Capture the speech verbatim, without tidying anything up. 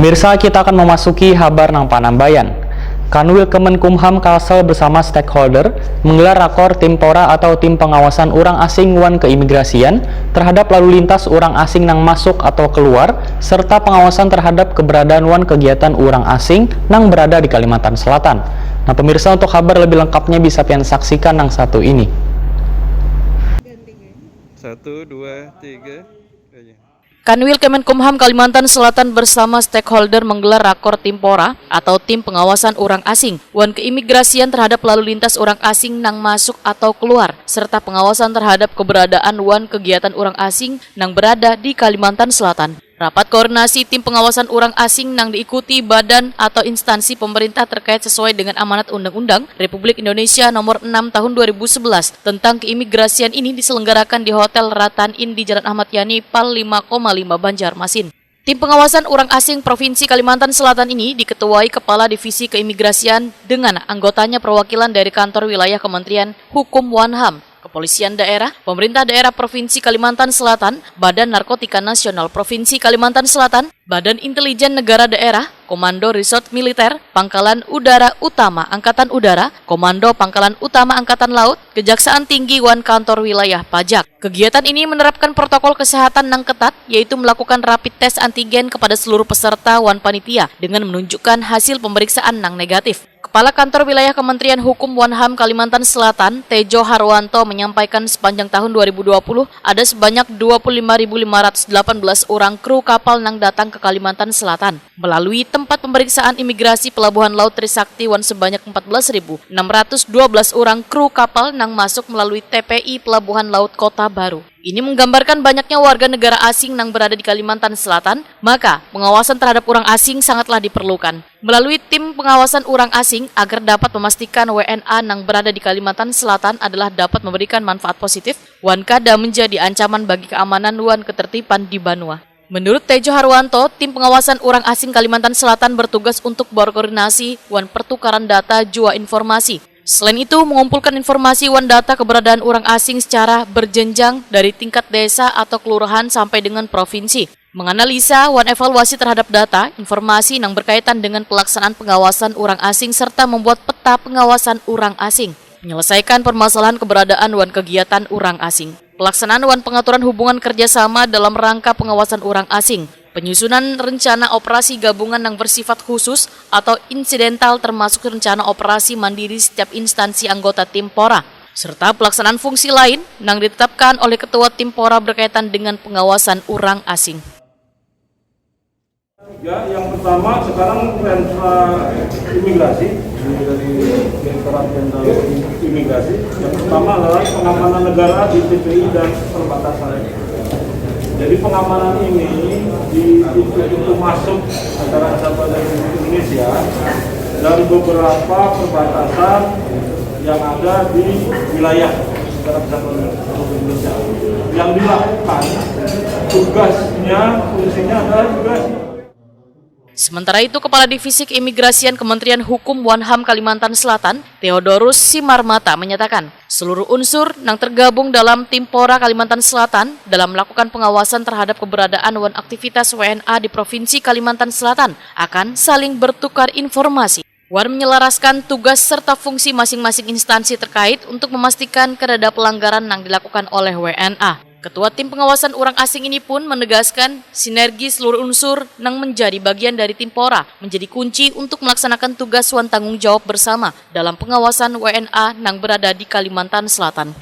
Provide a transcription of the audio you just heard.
Pemirsa, kita akan memasuki habar nang panambayan. Kanwil Kemenkumham Kalsel bersama stakeholder menggelar rakor Timpora atau Tim Pengawasan Urang Asing wan Keimigrasian terhadap lalu lintas urang asing nang masuk atau keluar, serta pengawasan terhadap keberadaan wan kegiatan urang asing nang berada di Kalimantan Selatan. Nah, pemirsa, untuk habar lebih lengkapnya bisa pian saksikan nang satu ini. Satu, dua, tiga. Kanwil Kemenkumham Kalimantan Selatan bersama stakeholder menggelar rakor Timpora atau Tim Pengawasan Urang Asing wan Keimigrasian terhadap lalu lintas urang asing nang masuk atau keluar, serta pengawasan terhadap keberadaan wan kegiatan urang asing nang berada di Kalimantan Selatan. Rapat koordinasi tim pengawasan urang asing nang diikuti badan atau instansi pemerintah terkait sesuai dengan amanat Undang-Undang Republik Indonesia Nomor enam Tahun dua ribu sebelas tentang keimigrasian ini diselenggarakan di Hotel Ratan Inn di Jalan Ahmad Yani, Pal lima koma lima, Banjarmasin. Tim pengawasan urang asing Provinsi Kalimantan Selatan ini diketuai Kepala Divisi Keimigrasian dengan anggotanya perwakilan dari kantor wilayah Kementerian Hukum wan HAM, Kepolisian Daerah, Pemerintah Daerah Provinsi Kalimantan Selatan, Badan Narkotika Nasional Provinsi Kalimantan Selatan, Badan Intelijen Negara Daerah, Komando Resort Militer, Pangkalan Udara Utama Angkatan Udara, Komando Pangkalan Utama Angkatan Laut, Kejaksaan Tinggi wan Kantor Wilayah Pajak. Kegiatan ini menerapkan protokol kesehatan nang ketat, yaitu melakukan rapid test antigen kepada seluruh peserta wan panitia dengan menunjukkan hasil pemeriksaan nang negatif. Kepala Kantor Wilayah Kementerian Hukum wan HAM Kalimantan Selatan, Tejo Harwanto, menyampaikan sepanjang tahun dua ribu dua puluh ada sebanyak dua puluh lima ribu lima ratus delapan belas orang kru kapal nang datang ke Kalimantan Selatan melalui tempat pemeriksaan imigrasi Pelabuhan Laut Trisakti wan sebanyak empat belas ribu enam ratus dua belas orang kru kapal nang masuk melalui T P I Pelabuhan Laut Kota Baru. Ini menggambarkan banyaknya warga negara asing nang berada di Kalimantan Selatan, maka pengawasan terhadap orang asing sangatlah diperlukan. Melalui tim pengawasan urang asing agar dapat memastikan W N A nang berada di Kalimantan Selatan adalah dapat memberikan manfaat positif wan kada menjadi ancaman bagi keamanan wan ketertiban di banua. Menurut Tejo Harwanto, tim pengawasan urang asing Kalimantan Selatan bertugas untuk berkoordinasi wan pertukaran data jua informasi. Selain itu, mengumpulkan informasi wan data keberadaan urang asing secara berjenjang dari tingkat desa atau kelurahan sampai dengan provinsi. Menganalisa wan evaluasi terhadap data, informasi nang berkaitan dengan pelaksanaan pengawasan urang asing serta membuat peta pengawasan urang asing. Menyelesaikan permasalahan keberadaan wan kegiatan urang asing. Pelaksanaan wan pengaturan hubungan kerjasama dalam rangka pengawasan urang asing. Penyusunan rencana operasi gabungan nang bersifat khusus atau insidental termasuk rencana operasi mandiri setiap instansi anggota tim pora. Serta pelaksanaan fungsi lain nang ditetapkan oleh ketua tim pora berkaitan dengan pengawasan urang asing. Ya, yang pertama sekarang perintah imigrasi dari Direktorat Jenderal Imigrasi. Yang pertama adalah pengamanan negara di T P I dan perbatasan. Jadi pengamanan ini di pintu-pintu masuk antara Sabah dan Indonesia dan beberapa perbatasan yang ada di wilayah antara Sabah dan Indonesia. Yang dilakukan tugasnya, fungsinya adalah juga Sementara itu, Kepala Divisi Keimigrasian Kementerian Hukum wan HAM Kalimantan Selatan, Theodorus Simarmata, menyatakan seluruh unsur nang tergabung dalam tim pora Kalimantan Selatan dalam melakukan pengawasan terhadap keberadaan wan aktivitas W N A di Provinsi Kalimantan Selatan akan saling bertukar informasi wan menyelaraskan tugas serta fungsi masing-masing instansi terkait untuk memastikan kadada pelanggaran nang dilakukan oleh W N A. Ketua Tim Pengawasan Urang Asing ini pun menegaskan sinergi seluruh unsur nang menjadi bagian dari tim pora menjadi kunci untuk melaksanakan tugas wan tanggung jawab bersama dalam pengawasan W N A nang berada di Kalimantan Selatan.